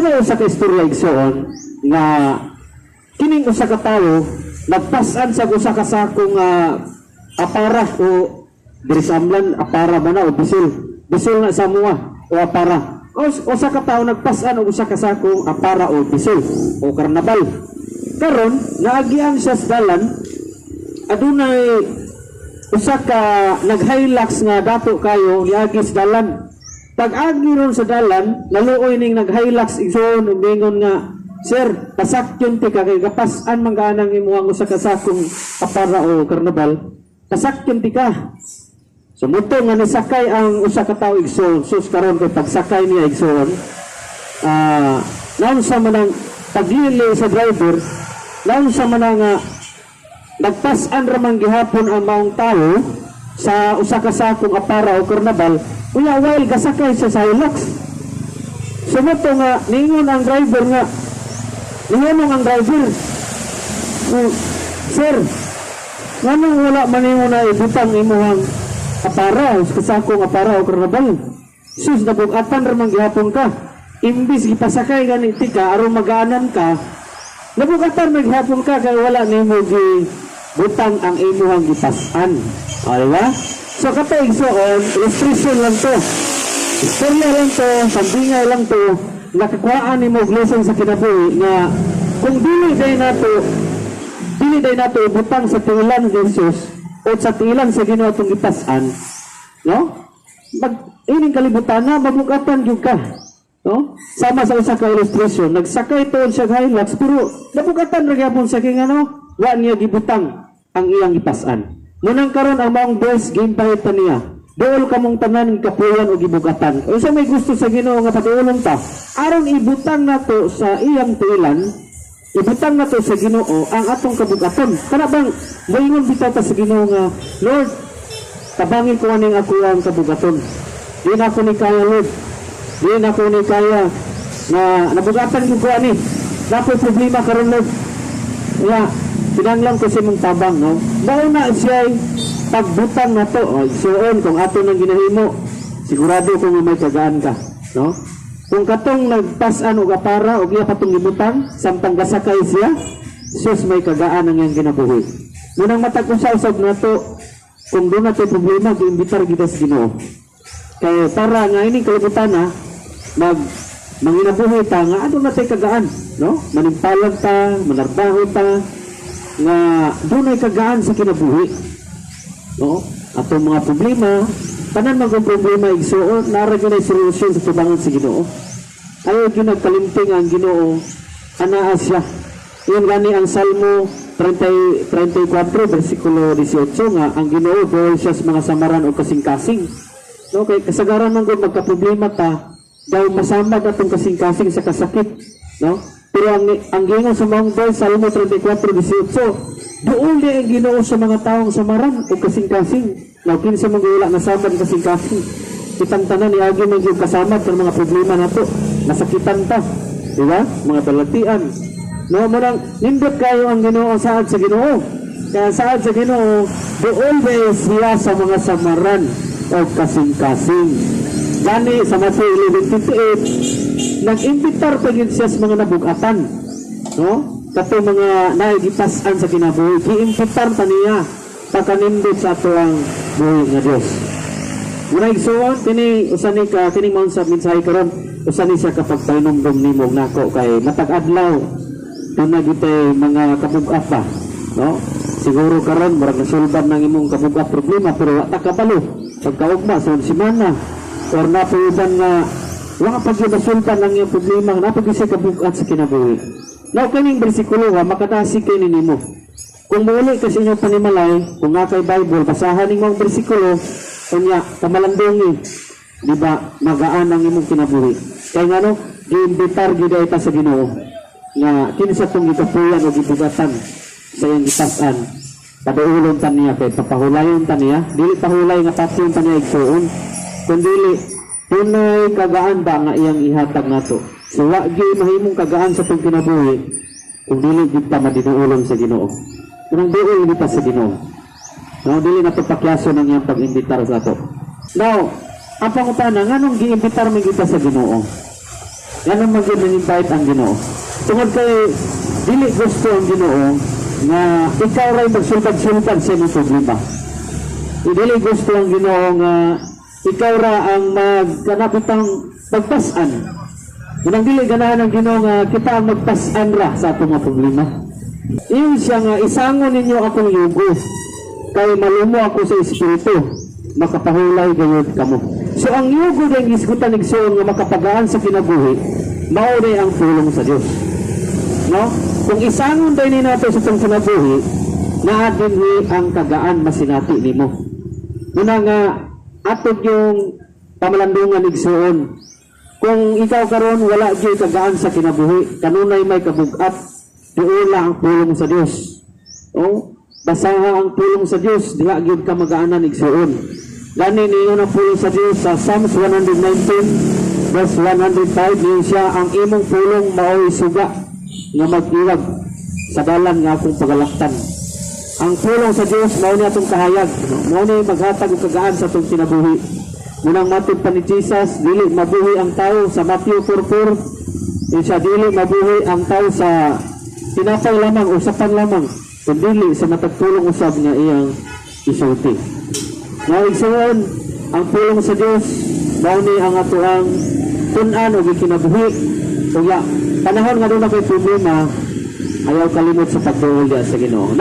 Adunay usa ka istorya, igsoon, nga kining usa ka tawo nagpasan sa usa ka sako nga apara o diri sa Amlan, apara ba na o bisul? Bisul na sa mua o apara. O usa ka tawo nagpasan og usa ka sako apara o bisul o karnabal. Karon naagian siya sa dalan, adunay usa ka nag-Hilux nga dato kayo niagi sa dalan. Pag-agi ron sa dalan, naluoy ning nag-Hilux, igsoon, ug ningon nga, "Sir, pasakyon ti ka kay gapas-an man kaanang imuhang usa ka sakong apara o karnabal. Pasakyon ti ka." So muto nga nisakay ang usa ka tawo, igsoon. Sus, karon kay pagsakay niya, igsoon, naunsa man ang paglili sa driver, naunsa man ang nga nagpas-an ra man gihapon ang maong tawo sa usa ka sakong apara o karnabal unya while gasakay siya sa Hilux. So muto nga ningon ang driver nga, ningon ang driver, "Oh, sir, nganong wala man nimo na ibutang imuhang apara o sakong apara o karnabal? Sus, nabugatan ra man gihapon ka. Imbis gipasakay gani tika aron magaanan ka, nabugatan man gihapon ka kay wala nimo gi butang ang imuhang gipas-an." O, di ba? So kato, igsoon, illustration lang to. Istorya lang to, sambingay lang to, nakakuhaan nimo og lesson sa kinabuhi nga kung dili day nato ibutang sa tiilan ni Jesus o sa tiilan sa Ginoo atong gipas-an, no? Mag ining kalibutan na mabugatan gyud ka. No? Sama sa usa ka illustration, nagsakay tuon siya Hilux pero nabugatan ra gyapon sa kay ngano, wa niya gibutang ang iyang gipas-an. Munang karon ang maong verse giimbahit pa niya. "Duol kamong tanan kapuyan o gibugatan." Unsa may gusto sa Ginoo nga paduolon ta? Aron ibutang nato sa iyang tiilan, ibutang nato sa Ginoo ang atong kabugaton. Kana bang moingon bitaw ta sa Ginoo nga, "Lord, tabangin ko aning ako ang kabugaton. Di na ako ni kaya, Lord. Di na ako ni kaya na nabugatan ko ani. Napoy problema karon, Lord. Kaya kinahanglan ko sa imong tabang," no? Mao na siya pagbutang nato. O, igsuon, kung ato nang ginahimo, sigurado kung may kagaan ka, no? Kung katong nagpas-an og apara og iya patong gibutang samtang gasakay siya, sus, may kagaan ang iyang kinabuhi. Munang matag usa usab nato, kung duna tay problema, giimbitar kita sa Ginoo. Kay para nga ining kalibutan na mag manginabuhi ta nga aduna tay kagaan, no? Manimpalag ta, manarbaho ta nga dunay kagaan sa kinabuhi. No? Atong mga problema, tanan man kung problema, igsuon, nara gyud ay solusyon sa tubangan sa Ginoo. Ayaw gyud nagkalimting ang Ginoo, anaa siya. Yun gani ang Salmo 30, 34 versikulo 18 nga ang Ginoo duol siya sa mga samaran o kasing-kasing. No, kay kasagaran man gud magka-problema ta, daw masamad atong kasing-kasing sa kasakit, no? Pero ang giingon sa mga verse Salmo 34:18, duol niya ang Ginoo sa mga taong samaran o kasing-kasing. Now, kinsa man wala nasamad kasing-kasing? Kitang tanan niagi man gyud kasamad sa mga problema nato. Nasakitan ta, di ba? Mga balatian. No, mo nang nindot kayo ang Ginoo, saad sa Ginoo. Kaya saad sa Ginoo, duol ba siya sa mga samaran o kasing-kasing. Gani sa Matthew 11:28, nag-imbitar pa gyud siya sa mga nabugatan. No? Kato mga nagipas-an sa kinabuhi, giimbitar pa niya pagkanindot sa ato ang buhi nga Dios. Muna, igsuon, kini usa ni ka kining mao sa mensahe karon, usa ni siya kapag pahinumdom nimo ug nako kay matag adlaw duna gitay mga kabugat ba, no? Siguro karon murag nasulbad ng imong kabugat problema pero wa ta kabalo pagkaugma sa semana or napoy uban nga wa pa gyud nasulban ang iyong problema, naa pa gyud siya kabugat sa kinabuhi. Now, kining bersikulo ha, makadasig kay nimo. Kung muuli ka sa inyong panimalay, kung nga kay Bible, basahan nimo ang bersikulo, unya, kamalandungi, di ba, magaan ang imong kinabuhi. Kaya nga no, giimbitar gyud ta sa Ginoo nga kinsa tong gikapuyan o gibugatan sa iyang gipas-an, paduulon ta niya kay papahulayon ta niya. Dili pahulay nga patyon ta niya, igsuon, kundi dunay kagaan ba nga iyang ihatag nato. So wa gyud mahimong kagaan sa tong kinabuhi kung dili gyud ta madinuolon sa Ginoo. Kanang duol ni ta sa Ginoo, no? Dili na to pakyaso ng iyang pag-imbitar sa ato. Now, ang pangutana, nganong giimbitar man kita sa Ginoo? Ngano man gyud nang-invite ang Ginoo? Tungod kay dili gusto ang Ginoo nga ikaw ray magsulbad-sulbad sa imong problema. Dili gusto ang Ginoo nga ikaw ra ang magkanapitang pagpas-an. Unang dili ganahan ang Ginoo nga kita ang magpas-an ra sa atong mga problema. Ingon siya nga, "Isangon ninyo akong yugo kay malumo ako sa espiritu, makapahulay gayud kamo." So ang yugo din gisgutan, igsoon, nga makapagaan sa kinabuhi, mao day ang pulong sa Dios. No? Kung isangon day ni nato sa itong kinabuhi, naa dinhi ang kagaan masinati nimo. Una nga atog yung pamalandungan, igsoon. Kung ikaw karon wala gyud kagaan sa kinabuhi, kanunay may kabugat, duula ang pulong sa Dios. Oh, basaha ang pulong sa Dios, diha gyud ka magaanan, igsoon. Gani niingon ang pulong sa Dios sa Psalms 119 verse 105, niingon siya, "Ang imong pulong maoy suga nga mag-iwag sa dalan nga akong pagalaktan." Ang pulong sa Dios mao ni atong kahayag, no? Mao ni maghatag og kagaan sa atong kinabuhi. Munang matod pa ni Jesus, dili mabuhi ang tao sa Matthew 4:4. Ingon siya, dili mabuhi ang tao sa tinapay lamang o sa pan lamang, kundi sa matag pulong usab nga iyang isulti. Nga igsoon, ang pulong sa Dios mao ni ang atoang tun-an og kinabuhi. Unya, panahon nga duna kay problema, ayaw kalimot sa pagduol diya sa Ginoo.